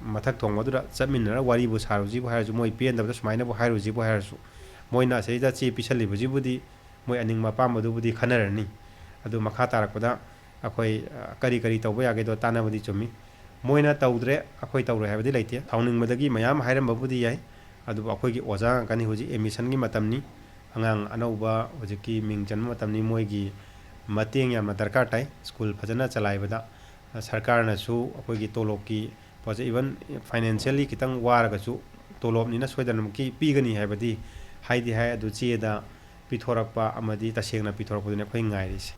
ꯃꯊꯛ ꯊꯣꯡꯕꯗꯨꯗ ꯆꯠꯃꯤꯟꯅꯔ ꯋꯥꯔꯤꯕꯨ ꯁꯥꯔꯨꯁꯤꯕꯨ ꯍꯥꯏꯔꯁꯨ, ꯃꯣꯏ ꯄꯦꯟꯗꯕꯗ ꯁꯨꯃꯥꯏꯅꯕꯨ ꯍꯥꯏꯔꯨꯁꯤꯕꯨ ꯍꯥꯏꯔꯁꯨ, ꯃꯣꯏꯅ ꯑꯁꯤꯗ ꯆꯦ ꯄꯤꯁꯜꯂꯤꯕꯁꯤꯕꯨꯗꯤ ꯃꯣꯏ ꯑꯅꯤꯡꯕ ꯑꯄꯥꯝꯕꯗꯨꯕꯨꯗꯤ ꯈꯟꯅꯔꯅꯤ꯫ ꯑꯗꯨ ꯃꯈꯥ ꯇꯥꯔꯛꯄꯗ ꯑꯩꯈꯣꯏ, ꯑ, ꯀꯔꯤ ꯀꯔꯤ ꯇꯧꯕ ꯌꯥꯒꯦꯗꯣ ꯇꯥꯟꯅꯕꯗꯤ ꯆꯨꯝꯃꯤ꯫ ꯃꯣꯏꯅ ꯇꯧꯗ꯭ꯔꯦ, ꯑꯩꯈꯣꯏ ꯇꯧꯔꯣꯏ ꯍꯥꯏꯕꯗꯤ ꯂꯩꯇꯦ꯫ ꯁꯥꯎꯅꯤꯡꯕꯗꯒꯤ ꯃꯌꯥꯝ ꯍꯥꯏꯔꯝꯕꯕꯨꯗꯤ ꯌꯥꯏ, ꯑꯗꯨꯕꯨ ꯑꯩꯈꯣꯏꯒꯤ ꯑꯣꯖꯥ ꯉꯥꯛꯇꯅꯤ꯫ ꯍꯧꯖꯤꯛ admission ꯒꯤ ꯃꯇꯝꯅꯤ, ꯑꯉꯥꯡ ꯑꯅꯧꯕ ꯍꯧꯖꯤꯛꯀꯤ ꯃꯤꯡ ꯆꯟꯕ ꯃꯇꯝꯅꯤ꯫ ꯃꯣꯏꯒꯤ ꯃꯇꯦꯡ ꯌꯥꯝꯅ ꯗꯔꯀꯥꯔ ꯇꯥꯏ꯫ ꯁ꯭ꯀꯨꯜ ꯐꯖꯅ ꯆꯂꯥꯏꯕꯗ ꯁꯔꯀꯥꯔꯅꯁꯨ ꯑꯩꯈꯣꯏꯒꯤ ꯇꯣꯂꯣꯞꯀꯤ ꯄꯣꯠꯁꯦ, even financially ꯈꯤꯇꯪ ꯋꯥꯔꯒꯁꯨ ꯇꯣꯂꯣꯞꯅꯤꯅ ꯁꯣꯏꯗꯅꯃꯛꯀꯤ ꯄꯤꯒꯅꯤ ꯍꯥꯏꯕꯗꯤ ꯍꯥꯏꯗꯤ ꯍꯥꯏ, ꯑꯗꯨ ꯆꯦꯗ ꯄꯤꯊꯣꯔꯛꯄ ꯑꯃꯗꯤ ꯇꯁꯦꯡꯅ ꯄꯤꯊꯣꯔꯛꯄꯗꯨꯅꯤ ꯑꯩꯈꯣꯏ ꯉꯥꯏꯔꯤꯁꯦ꯫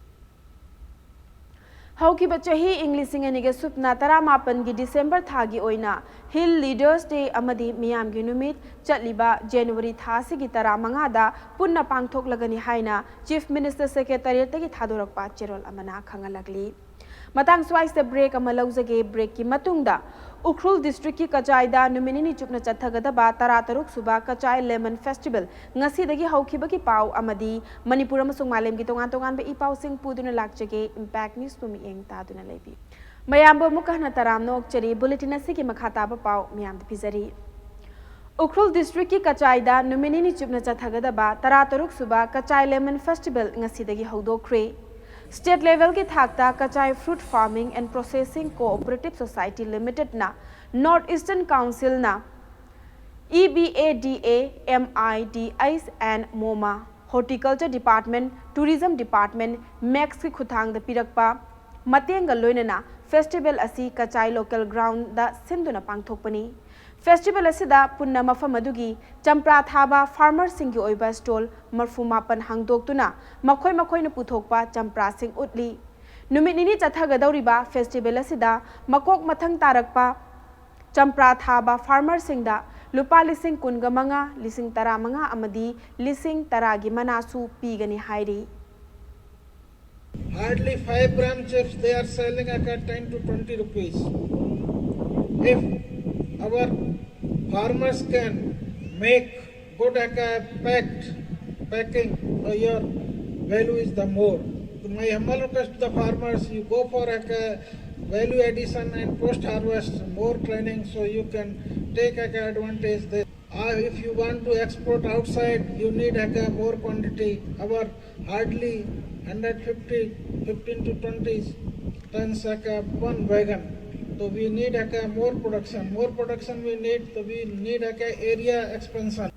ꯍꯧꯈꯤꯕ ꯆꯍꯤ ꯏꯪ ꯂꯤꯁꯤꯡ ꯑꯅꯤꯒ ꯁꯨꯞꯅ ꯇꯔꯥꯃꯥꯄꯟꯒꯤ December ꯊꯥꯒꯤ ꯑꯣꯏꯅ Hill Leaders Day ꯑꯃꯗꯤ ꯃꯤꯌꯥꯝꯒꯤ ꯅꯨꯃꯤꯠ ꯆꯠꯂꯤꯕ January ꯊꯥ ꯑꯁꯤꯒꯤ ꯇꯔꯥꯃꯉꯥꯗ ꯄꯨꯟꯅ ꯄꯥꯡꯊꯣꯛꯂꯒꯅꯤ ꯍꯥꯏꯅ Chief Minister Secretariat ꯇꯒꯤ ꯊꯥꯗꯣꯔꯛꯄ ꯆꯦꯔꯣꯜ ꯑꯃꯅ ꯈꯪꯍꯜꯂꯛꯂꯤ꯫ ꯃꯇꯥꯡ ꯁ꯭ꯋꯥꯏꯁꯤꯗ break ꯑꯃ ꯂꯧꯖꯒꯦ꯫ Break ꯀꯤ ꯃꯇꯨꯡꯗ ꯎꯈ꯭ꯔꯨꯜ district ꯀꯤ ꯀꯆꯥꯏꯗ ꯅꯨꯃꯤꯠ ꯅꯤꯅꯤ ꯆꯨꯞꯅ ꯆꯠꯊꯒꯗꯕ ꯇꯔꯥꯇꯔꯨꯛ ꯁꯨꯕ ꯀꯆꯥꯏ Lemon Festival ꯉꯁꯤꯗꯒꯤ ꯍꯧꯈꯤꯕꯒꯤ ꯄꯥꯎ ꯑꯃꯗꯤ ꯃꯅꯤꯄꯨꯔ ꯑꯃꯁꯨꯡ ꯃꯥꯂꯦꯝꯒꯤ ꯇꯣꯉꯥꯟ ꯇꯣꯉꯥꯟꯕ ꯏ ꯄꯥꯎꯁꯤꯡ ꯄꯨꯗꯨꯅ ꯂꯥꯛꯆꯒꯦ꯫ Impact News ꯄꯨ ꯃꯤꯠꯌꯦꯡ ꯇꯥꯗꯨꯅ ꯂꯩꯕꯤꯌꯨ꯫ ꯃꯌꯥꯝꯕꯨ ꯑꯃꯨꯛꯀ ꯍꯟꯅ ꯇꯔꯥꯝ ꯅꯣꯛꯆꯔꯤ꯫ Bulletin ꯑꯁꯤꯒꯤ ꯃꯈꯥ ꯇꯥꯕ ꯄꯥꯎ ꯃꯤꯌꯥꯝꯗ ꯄꯤꯖꯔꯤ꯫ ꯎꯈ꯭ꯔꯨꯜ district ꯀꯤ ꯀꯆꯥꯏꯗ ꯅꯨꯃꯤꯠ ꯅꯤꯅꯤ ꯆꯨꯞꯅ ꯆꯠꯊꯒꯗꯕ ꯇꯔꯥꯇꯔꯨꯛ ꯁꯨꯕ ꯀꯆꯥꯏ Lemon Festival ꯉꯁꯤꯗꯒꯤ ꯍꯧꯗꯣꯛꯈ꯭ꯔꯦ꯫ State level ꯒꯤ ꯊꯥꯛꯇ Kachai Fruit Farming and Processing Cooperative Society Limited ꯅ, North Eastern Council ꯅ, E B A D A, M I D S and MoMA, Horticulture Department, Tourism Department, max ꯀꯤ ꯈꯨꯠꯊꯥꯡꯗ ꯄꯤꯔꯛꯄ ꯃꯇꯦꯡꯒ ꯂꯣꯏꯅꯅ festival ꯑꯁꯤ ꯀꯆꯥꯏ local ground ꯗ ꯁꯤꯟꯗꯨꯅ ꯄꯥꯡꯊꯣꯛꯄꯅꯤ꯫ Festival ꯑꯁꯤꯗ ꯄꯨꯟꯅ ꯃꯐꯝ ꯑꯗꯨꯒꯤ ꯆꯝꯄ꯭ꯔꯥ ꯊꯥꯕ farmerꯁꯤꯡꯒꯤ ꯑꯣꯏꯕ stall ꯃꯔꯐꯨ ꯃꯥꯄꯟ ꯍꯥꯡꯗꯣꯛꯇꯨꯅ ꯃꯈꯣꯏ ꯃꯈꯣꯏꯅ ꯄꯨꯊꯣꯛꯄ ꯆꯝꯄ꯭ꯔꯥꯁꯤꯡ ꯎꯠꯂꯤ꯫ ꯅꯨꯃꯤꯠ ꯅꯤꯅꯤ ꯆꯠꯊꯒꯗꯧꯔꯤꯕ festival ꯑꯁꯤꯗ ꯃꯀꯣꯛ ꯃꯊꯪ ꯇꯥꯔꯛꯄ ꯆꯝꯄ꯭ꯔꯥ ꯊꯥꯕ farmerꯁꯤꯡꯗ ꯂꯨꯄꯥ ꯂꯤꯁꯤꯡ ꯀꯨꯟꯒ ꯃꯉꯥ, ꯂꯤꯁꯤꯡ ꯇꯔꯥꯃꯉꯥ ꯑꯃꯗꯤ ꯂꯤꯁꯤꯡ ꯇꯔꯥꯒꯤ ꯃꯅꯥꯁꯨ ꯄꯤꯒꯅꯤ ꯍꯥꯏꯔꯤ꯫ Hardly five gram chips they are selling at ten to twenty rupees. If our farmers can make good at a packed packing, so your value is the more. So my humble request to the farmers, you go for a value addition and post harvest more training, so you can take a advantage there. Uh, if you want to export outside, you need a more quantity. Our hardly hundred fifty, fifteen to twenty tons a one wagon. So we need a more production. More production we need, so we need a area expansion.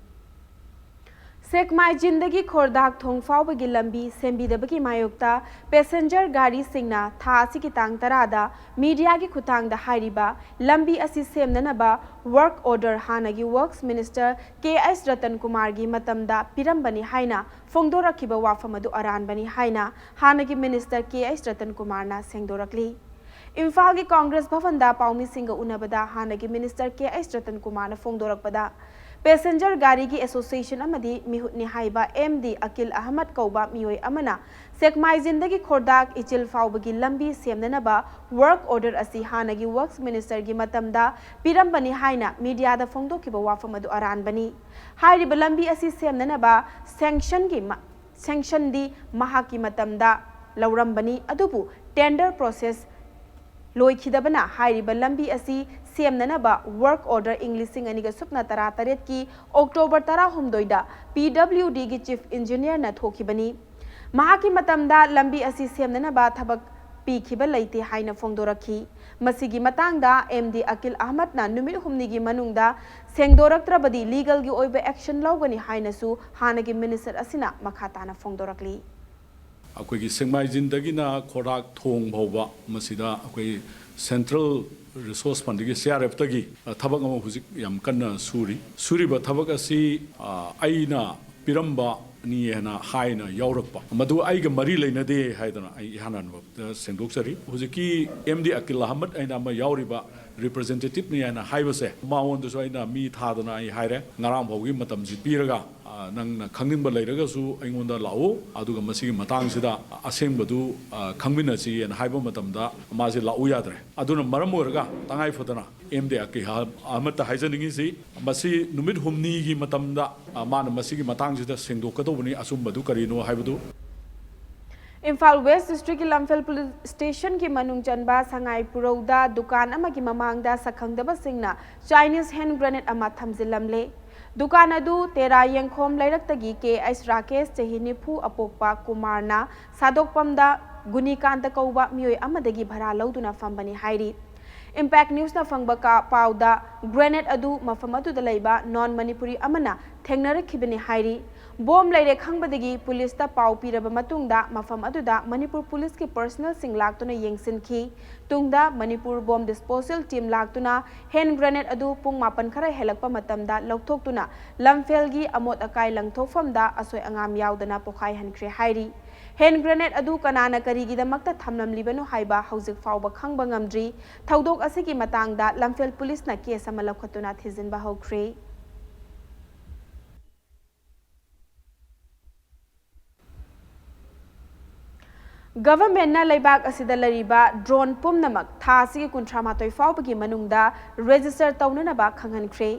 ꯁꯦꯛꯃꯥꯏꯖꯤꯟꯗꯒꯤ ꯈꯣꯔꯗꯥꯛ ꯊꯣꯡ ꯐꯥꯎꯕꯒꯤ ꯂꯝꯕꯤ ꯁꯦꯝꯕꯤꯗꯕꯒꯤ ꯃꯥꯌꯣꯛꯇ passenger ꯒꯥꯔꯤꯁꯤꯡꯅ ꯊꯥ ꯑꯁꯤꯒꯤ ꯇꯥꯡ ꯇꯔꯥꯗ mediaꯒꯤ ꯈꯨꯠꯊꯥꯡꯗ ꯍꯥꯏꯔꯤꯕ ꯂꯝꯕꯤ ꯑꯁꯤ ꯁꯦꯝꯅꯅꯕ work order ꯍꯥꯟꯅꯒꯤ Works Minister ꯀꯦ ꯑꯩꯆ ꯔꯇꯟ ꯀꯨꯃꯥꯔꯒꯤ ꯃꯇꯝꯗ ꯄꯤꯔꯝꯕꯅꯤ ꯍꯥꯏꯅ ꯐꯣꯡꯗꯣꯔꯛꯈꯤꯕ ꯋꯥꯐꯝ ꯑꯗꯨ ꯑꯔꯥꯟꯕꯅꯤ ꯍꯥꯏꯅ ꯍꯥꯟꯅꯒꯤ Minister ꯀꯦ ꯑꯩꯆ ꯔꯇꯟ ꯀꯨꯃꯥꯔꯅ ꯁꯦꯡꯗꯣꯔꯛꯂꯤ꯫ ꯏꯝꯐꯥꯜꯒꯤ ꯀꯣꯡꯒ꯭ꯔꯦꯁ ꯚꯕꯟꯗ ꯄꯥꯎꯃꯤꯁꯤꯡꯒ ꯎꯅꯕꯗ ꯍꯥꯟꯅꯒꯤ Minister ꯀꯦ ꯑꯩꯆ ꯔꯇꯟ ꯀꯨꯃꯥꯔꯅ ꯐꯣꯡꯗꯣꯔꯛꯄꯗ, passenger ꯒꯥꯔꯤꯒꯤ association ꯑꯃꯗꯤ ꯃꯤꯍꯨꯠꯅꯤ ꯍꯥꯏꯕ ꯑꯦꯝ ꯗꯤ ꯑꯀꯤꯜ ꯑꯍꯃꯗ ꯀꯧꯕ ꯃꯤꯑꯣꯏ ꯑꯃꯅ ꯁꯦꯛꯃꯥꯏꯖꯤꯟꯗꯒꯤ ꯈꯣꯔꯗꯥꯛ ꯏꯆꯤꯜ ꯐꯥꯎꯕꯒꯤ ꯂꯝꯕꯤ ꯁꯦꯝꯅꯅꯕ work order ꯑꯁꯤ ꯍꯥꯟꯅꯒꯤ Works Ministerꯒꯤ ꯃꯇꯝꯗ ꯄꯤꯔꯝꯕꯅꯤ ꯍꯥꯏꯅ mediaꯗ ꯐꯣꯡꯗꯣꯛꯈꯤꯕ ꯋꯥꯐꯝ ꯑꯗꯨ ꯑꯔꯥꯟꯕꯅꯤ꯫ ꯍꯥꯏꯔꯤꯕ ꯂꯝꯕꯤ ꯑꯁꯤ ꯁꯦꯝꯅꯅꯕ sanctionꯒꯤ ꯃ-, sanctionꯗꯤ ꯃꯍꯥꯛꯀꯤ ꯃꯇꯝꯗ ꯂꯧꯔꯝꯕꯅꯤ, ꯑꯗꯨꯕꯨ tender process ꯂꯣꯏꯈꯤꯗꯕꯅ ꯍꯥꯏꯔꯤꯕ ꯂꯝꯕꯤ ꯑꯁꯤ ꯁꯦꯝꯅꯅꯕ work order ꯏꯪ ꯂꯤꯁꯤꯡ ꯑꯅꯤꯒ ꯁꯨꯞꯅ ꯇꯔꯥꯇꯔꯦꯠꯀꯤ October ꯇꯔꯥꯍꯨꯝꯗꯣꯏꯗ P W Dꯒꯤ Chief Engineerꯅ ꯊꯣꯛꯈꯤꯕꯅꯤ꯫ ꯃꯍꯥꯛꯀꯤ ꯃꯇꯝꯗ ꯂꯝꯕꯤ ꯑꯁꯤ ꯁꯦꯝꯅꯅꯕ ꯊꯕꯛ ꯄꯤꯈꯤꯕ ꯂꯩꯇꯦ ꯍꯥꯏꯅ ꯐꯣꯡꯗꯣꯔꯛꯈꯤ꯫ ꯃꯁꯤꯒꯤ ꯃꯇꯥꯡꯗ ꯑꯦꯝ ꯗꯤ ꯑꯀꯤꯜ ꯑꯍꯃꯗꯅ ꯅꯨꯃꯤꯠ ꯍꯨꯝꯅꯤꯒꯤ ꯃꯅꯨꯡꯗ ꯁꯦꯡꯗꯣꯔꯛꯇ꯭ꯔꯕꯗꯤ legalꯒꯤ ꯑꯣꯏꯕ action ꯂꯧꯒꯅꯤ ꯍꯥꯏꯅꯁꯨ ꯍꯥꯟꯅꯒꯤ minister ꯑꯁꯤꯅ ꯃꯈꯥ ꯇꯥꯅ ꯐꯣꯡꯗꯣꯔꯛꯂꯤ꯫ ꯑꯩꯈꯣꯏꯒꯤ ꯁꯦꯛꯃꯥꯏꯖꯤꯟꯗꯒꯤꯅ ꯈꯣꯔꯥꯛ ꯊꯣꯡ ꯐꯥꯎꯕ ꯃꯁꯤꯗ ꯑꯩꯈꯣꯏ Central Resource Fundꯒꯤ, C R Fꯇꯒꯤ, ꯑ, ꯊꯕꯛ ꯑꯃ ꯍꯧꯖꯤꯛ ꯌꯥꯝ ꯀꯟꯅ ꯁꯨꯔꯤ꯫ ꯁꯨꯔꯤꯕ ꯊꯕꯛ ꯑꯁꯤ, ꯑ, ꯑꯩꯅ ꯄꯤꯔꯝꯕꯅꯤ ꯍꯥꯏꯅ ꯍꯥꯏꯅ ꯌꯥꯎꯔꯛꯄ, ꯃꯗꯨ ꯑꯩꯒ ꯃꯔꯤ ꯂꯩꯅꯗꯦ ꯍꯥꯏꯗꯅ ꯑꯩ ꯏꯍꯥꯟ ꯍꯥꯟꯕꯗ ꯁꯦꯡꯗꯣꯛꯆꯔꯤ꯫ ꯍꯧꯖꯤꯛꯀꯤ M D Aqil Ahmed ꯍꯥꯏꯅ ꯑꯃ ꯌꯥꯎꯔꯤꯕ representativeꯅꯤ ꯍꯥꯏꯅ ꯍꯥꯏꯕꯁꯦ, ꯃꯉꯣꯟꯗꯁꯨ ꯑꯩꯅ ꯃꯤ ꯊꯥꯗꯅ ꯑꯩ ꯍꯥꯏꯔꯦ, ꯉꯔꯥꯡ ꯐꯥꯎꯒꯤ ꯃꯇꯝꯁꯤ ꯄꯤꯔꯒ, ꯑ, ꯅꯪꯅ ꯈꯪꯅꯤꯡꯕ ꯂꯩꯔꯒꯁꯨ ꯑꯩꯉꯣꯟꯗ ꯂꯥꯛꯎ, ꯑꯗꯨꯒ ꯃꯁꯤꯒꯤ ꯃꯇꯥꯡꯁꯤꯗ ꯑꯁꯦꯡꯕꯗꯨ, ꯑ, ꯈꯪꯃꯤꯟꯅꯁꯤ ꯍꯥꯏꯅ ꯍꯥꯏꯕ ꯃꯇꯝꯗ ꯃꯥꯁꯦ ꯂꯥꯛꯎ ꯌꯥꯗ꯭ꯔꯦ꯫ ꯑꯗꯨꯅ ꯃꯔꯝ ꯑꯣꯏꯔꯒ ꯇꯉꯥꯏ ꯐꯗꯅ M D Aqil Ahmedꯇ ꯍꯥꯏꯖꯅꯤꯡꯉꯤꯁꯤ, ꯃꯁꯤ ꯅꯨꯃꯤꯠ ꯍꯨꯝꯅꯤꯒꯤ ꯃꯇꯝꯗ, ꯑ, ꯃꯥꯅ ꯃꯁꯤꯒꯤ ꯃꯇꯥꯡꯁꯤꯗ ꯁꯦꯡꯗꯣꯛꯀꯗꯧꯕꯅꯤ, ꯑꯆꯨꯝꯕꯗꯨ ꯀꯔꯤꯅꯣ ꯍꯥꯏꯕꯗꯨ꯫ ꯏꯝꯐꯥꯜ West Districtꯀꯤ ꯂꯝꯐꯦꯜ Police Stationꯒꯤ ꯃꯅꯨꯡ ꯆꯟꯕ ꯁꯉꯥꯏ ꯄꯨꯔꯧꯗ ꯗꯨꯀꯥꯟ ꯑꯃꯒꯤ ꯃꯃꯥꯡꯗ ꯁꯛꯈꯪꯗꯕꯁꯤꯡꯅ Chinese hand grenade ꯑꯃ ꯊꯝꯖꯤꯜꯂꯝꯂꯦ꯫ ꯗꯨꯀꯥꯟ ꯑꯗꯨ ꯇꯦꯔꯥ ꯌꯦꯡꯈꯣꯝ ꯂꯩꯔꯛꯇꯒꯤ K H ꯔꯥꯀꯦꯁ, ꯆꯍꯤ ꯅꯤꯐꯨ, ꯑꯄꯣꯛꯄ ꯀꯨꯃꯥꯔꯅ ꯁꯥꯗꯣꯛꯄꯝꯗ ꯒꯨꯅꯤꯀꯥꯟꯇ ꯀꯧꯕ ꯃꯤꯑꯣꯏ ꯑꯃꯗꯒꯤ ꯚꯔꯥ ꯂꯧꯗꯨꯅ ꯐꯝꯕꯅꯤ ꯍꯥꯏꯔꯤ꯫ Impact Newsꯅ ꯐꯪꯕ ꯀꯥ-, ꯄꯥꯎꯗ, grenade ꯑꯗꯨ ꯃꯐꯝ ꯑꯗꯨꯗ ꯂꯩꯕ non Manipuri ꯑꯃꯅ ꯊꯦꯡꯅꯔꯛꯈꯤꯕꯅꯤ ꯍꯥꯏꯔꯤ꯫ ꯕꯣꯝ ꯂꯩꯔꯦ ꯈꯪꯕꯗꯒꯤ ꯄꯨꯂꯤꯁꯇ ꯄꯥꯎ ꯄꯤꯔꯕ ꯃꯇꯨꯡꯗ ꯃꯐꯝ ꯑꯗꯨꯗ ꯃꯅꯤꯄꯨꯔ ꯄꯨꯂꯤꯁꯀꯤ personnelꯁꯤꯡ ꯂꯥꯛꯇꯨꯅ ꯌꯦꯡꯁꯤꯟꯈꯤ꯫ ꯇꯨꯡꯗ ꯃꯅꯤꯄꯨꯔ Bomb Disposal Team ꯂꯥꯛꯇꯨꯅ hand grenade ꯑꯗꯨ ꯄꯨꯡ ꯃꯥꯄꯟ ꯈꯔ ꯍꯦꯜꯂꯛꯄ ꯃꯇꯝꯗ ꯂꯧꯊꯣꯛꯇꯨꯅ ꯂꯝꯐꯦꯜꯒꯤ ꯑꯃꯣꯠ ꯑꯀꯥꯏ ꯂꯪꯊꯣꯛꯐꯝꯗ ꯑꯁꯣꯏ ꯑꯉꯥꯝ ꯌꯥꯎꯗꯅ ꯄꯣꯈꯥꯏꯍꯟꯈ꯭ꯔꯦ ꯍꯥꯏꯔꯤ꯫ Hand grenade ꯑꯗꯨ ꯀꯅꯥꯅ ꯀꯔꯤꯒꯤꯗꯃꯛꯇ ꯊꯝꯂꯝꯂꯤꯕꯅꯣ ꯍꯥꯏꯕ ꯍꯧꯖꯤꯛ ꯐꯥꯎꯕ ꯈꯪꯕ ꯉꯝꯗ꯭ꯔꯤ꯫ ꯊꯧꯗꯣꯛ ꯑꯁꯤꯒꯤ ꯃꯇꯥꯡꯗ ꯂꯝꯐꯦꯜ ꯄꯨꯂꯤꯁꯅ case ꯑꯃ ꯂꯧꯈꯠꯇꯨꯅ ꯊꯤꯖꯤꯟꯕ ꯍꯧꯈ꯭ꯔꯦ꯫ Governmentꯅ ꯂꯩꯕꯥꯛ ꯑꯁꯤꯗ ꯂꯩꯔꯤꯕ drone ꯄꯨꯝꯅꯃꯛ ꯊꯥ ꯑꯁꯤꯒꯤ ꯀꯨꯟꯊ꯭ꯔꯥ ꯃꯥꯊꯣꯏ ꯐꯥꯎꯕꯒꯤ ꯃꯅꯨꯡꯗ register ꯇꯧꯅꯅꯕ ꯈꯪꯍꯟꯈ꯭ꯔꯦ꯫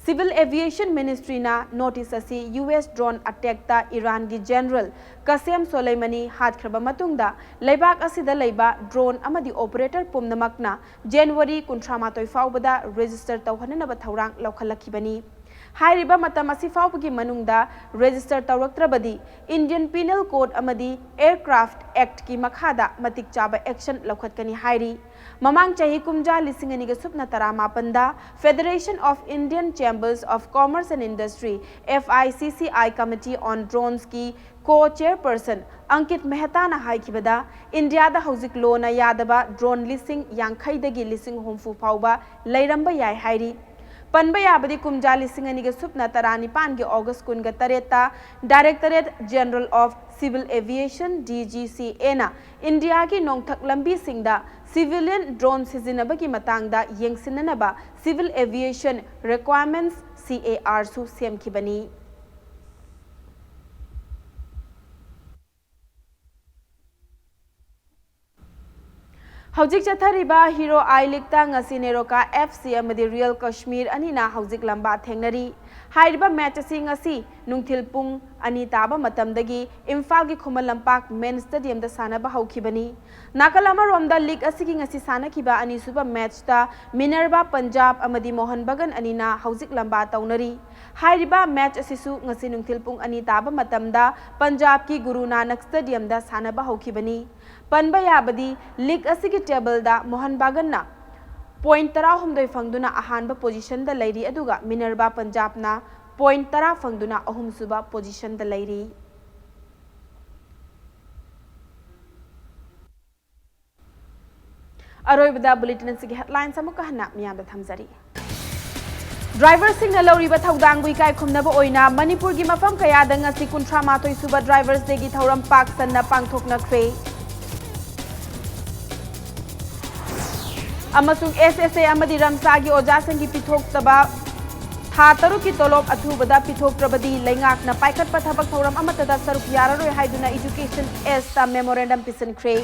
Civil Aviation Ministryꯅ notice ꯑꯁꯤ U S drone attackꯇ ꯏꯔꯥꯟꯒꯤ General Qasem Soleimani ꯍꯥꯠꯈ꯭ꯔꯕ ꯃꯇꯨꯡꯗ ꯂꯩꯕꯥꯛ ꯑꯁꯤꯗ ꯂꯩꯕ drone ꯑꯃꯗꯤ operator ꯄꯨꯝꯅꯃꯛꯅ January ꯀꯨꯟꯊ꯭ꯔꯥ ꯃꯥꯊꯣꯏ ꯐꯥꯎꯕꯗ register ꯇꯧꯍꯟꯅꯅꯕ ꯊꯧꯔꯥꯡ ꯂꯧꯈꯠꯂꯛꯈꯤꯕꯅꯤ꯫ ꯍꯥꯏꯔꯤꯕ ꯃꯇꯝ ꯑꯁꯤ ꯐꯥꯎꯕꯒꯤ ꯃꯅꯨꯡꯗ register ꯇꯧꯔꯛꯇ꯭ꯔꯕꯗꯤ Indian Penal Code ꯑꯃꯗꯤ Aircraft Act ꯀꯤ ꯃꯈꯥꯗ ꯃꯇꯤꯛ ꯆꯥꯕ action ꯂꯧꯈꯠꯀꯅꯤ ꯍꯥꯏꯔꯤ꯫ ꯃꯃꯥꯡ ꯆꯍꯤ ꯀꯨꯝꯖꯥ ꯂꯤꯁꯤꯡ ꯑꯅꯤꯒ ꯁꯨꯞꯅ ꯇꯔꯥꯃꯥꯄꯟꯗ Federation of Indian Chambers of Commerce and Industry, F I C C I Committee on Drones ꯀꯤ co-chairperson ꯑꯪꯀꯤꯠ ꯃꯦꯍꯇꯥꯅ ꯍꯥꯏꯈꯤꯕꯗ, ꯏꯟꯗꯤꯌꯥꯗ ꯍꯧꯖꯤꯛ ꯂꯣꯅ ꯌꯥꯗꯕ drone ꯂꯤꯁꯤꯡ ꯌꯥꯡꯈꯩꯗꯒꯤ ꯂꯤꯁꯤꯡ ꯍꯨꯝꯐꯨ ꯐꯥꯎꯕ ꯂꯩꯔꯝꯕ ꯌꯥꯏ ꯍꯥꯏꯔꯤ꯫ ꯄꯟꯕ ꯌꯥꯕꯗꯤ, ꯀꯨꯝꯖꯥ ꯂꯤꯁꯤꯡ ꯑꯅꯤꯒ ꯁꯨꯞꯅ ꯇꯔꯥꯅꯤꯄꯥꯟꯒꯤ August ꯀꯨꯟꯒ ꯇꯔꯦꯠꯇ Directorate General of Civil Aviation, D G C A ꯅ ꯏꯟꯗꯤꯌꯥꯒꯤ ꯅꯣꯡꯊꯛ ꯂꯝꯕꯤꯁꯤꯡꯗ civilian drone ꯁꯤꯖꯤꯟꯅꯕꯒꯤ ꯃꯇꯥꯡꯗ ꯌꯦꯡꯁꯤꯟꯅꯅꯕ Civil Aviation Requirements, C A R ꯁꯨ ꯁꯦꯝꯈꯤꯕꯅꯤ꯫ ꯍꯧꯖꯤꯛ ꯆꯠꯊꯔꯤꯕ Hero I League ꯇ ꯉꯁꯤ ꯅꯦꯔꯣꯀꯥ F C ꯑꯃꯗꯤ Real Kashmir ꯑꯅꯤꯅ ꯍꯧꯖꯤꯛ ꯂꯝꯕꯥ ꯊꯦꯡꯅꯔꯤ꯫ ꯍꯥꯏꯔꯤꯕ match ꯑꯁꯤ ꯉꯁꯤ ꯅꯨꯡꯊꯤꯜ ꯄꯨꯡ ꯑꯅꯤ ꯇꯥꯕ ꯃꯇꯝꯗꯒꯤ ꯏꯝꯐꯥꯜꯒꯤ ꯈꯨꯃꯟ ꯂꯝꯄꯥꯛ main stadium ꯗ ꯁꯥꯟꯅꯕ ꯍꯧꯈꯤꯕꯅꯤ꯫ ꯅꯥꯀꯜ ꯑꯃꯔꯣꯝꯗ league ꯑꯁꯤꯒꯤ ꯉꯁꯤ ꯁꯥꯟꯅꯈꯤꯕ ꯑꯅꯤꯁꯨꯕ match ꯇ Minerva Punjab ꯑꯃꯗꯤ ꯃꯣꯍꯟ ꯕꯒꯟ ꯑꯅꯤꯅ ꯍꯧꯖꯤꯛ ꯂꯝꯕꯥ ꯇꯧꯅꯔꯤ꯫ ꯍꯥꯏꯔꯤꯕ match ꯑꯁꯤꯁꯨ ꯉꯁꯤ ꯅꯨꯡꯊꯤꯜ ꯄꯨꯡ ꯑꯅꯤ ꯇꯥꯕ ꯃꯇꯝꯗ ꯄꯟꯖꯥꯕꯀꯤ ꯒꯨꯔꯨ ꯅꯥꯅꯛ stadium ꯗ ꯁꯥꯟꯅꯕ ꯍꯧꯈꯤꯕꯅꯤ꯫ ꯄꯟꯕ ꯌꯥꯕꯗꯤ, league ꯑꯁꯤꯒꯤ table ꯗ ꯃꯣꯍꯟ ꯕꯒꯟꯅ point ꯇꯔꯥꯍꯨꯝꯗꯣꯏ ꯐꯪꯗꯨꯅ ꯑꯍꯥꯟꯕ position ꯗ ꯂꯩꯔꯤ, ꯑꯗꯨꯒ Minerva Punjab ꯅ point ꯇꯔꯥ ꯐꯪꯗꯨꯅ ꯑꯍꯨꯝꯁꯨꯕ position ꯗ ꯂꯩꯔꯤ꯫ ꯑꯔꯣꯏꯕꯗ bulletin ꯑꯁꯤꯒꯤ headlines ꯑꯃꯨꯛꯀ ꯍꯟꯅ ꯃꯤꯌꯥꯝꯗ ꯊꯝꯖꯔꯤ꯫ Driver ꯁꯤꯡꯅ ꯂꯧꯔꯤꯕ ꯊꯧꯗꯥꯡꯕꯨ ꯏꯀꯥꯏ ꯈꯨꯝꯅꯕ ꯑꯣꯏꯅ ꯃꯅꯤꯄꯨꯔꯒꯤ ꯃꯐꯝ ꯀꯌꯥꯗ ꯉꯁꯤ ꯀꯨꯟꯊ꯭ꯔꯥ ꯃꯥꯊꯣꯏ ꯁꯨꯕ Drivers Day ꯒꯤ ꯊꯧꯔꯝ ꯄꯥꯛ ꯁꯟꯅ ꯄꯥꯡꯊꯣꯛꯅꯈ꯭ꯔꯦ꯫ ꯑꯃꯁꯨꯡ S S A ꯑꯃꯗꯤ ꯔꯝꯁꯥꯒꯤ ꯑꯣꯖꯥꯁꯤꯡꯒꯤ ꯄꯤꯊꯣꯛꯇꯕ ꯊꯥ ꯇꯔꯨꯛꯀꯤ ꯇꯣꯂꯣꯞ ꯑꯊꯨꯕꯗ ꯄꯤꯊꯣꯛꯇ꯭ꯔꯕꯗꯤ ꯂꯩꯉꯥꯛꯅ ꯄꯥꯏꯈꯠꯄ ꯊꯕꯛ ꯊꯧꯔꯝ ꯑꯃꯠꯇꯗ ꯁꯔꯨꯛ ꯌꯥꯔꯔꯣꯏ ꯍꯥꯏꯗꯨꯅ Education S ꯇ memorandum ꯄꯤꯁꯤꯟꯈ꯭ꯔꯦ꯫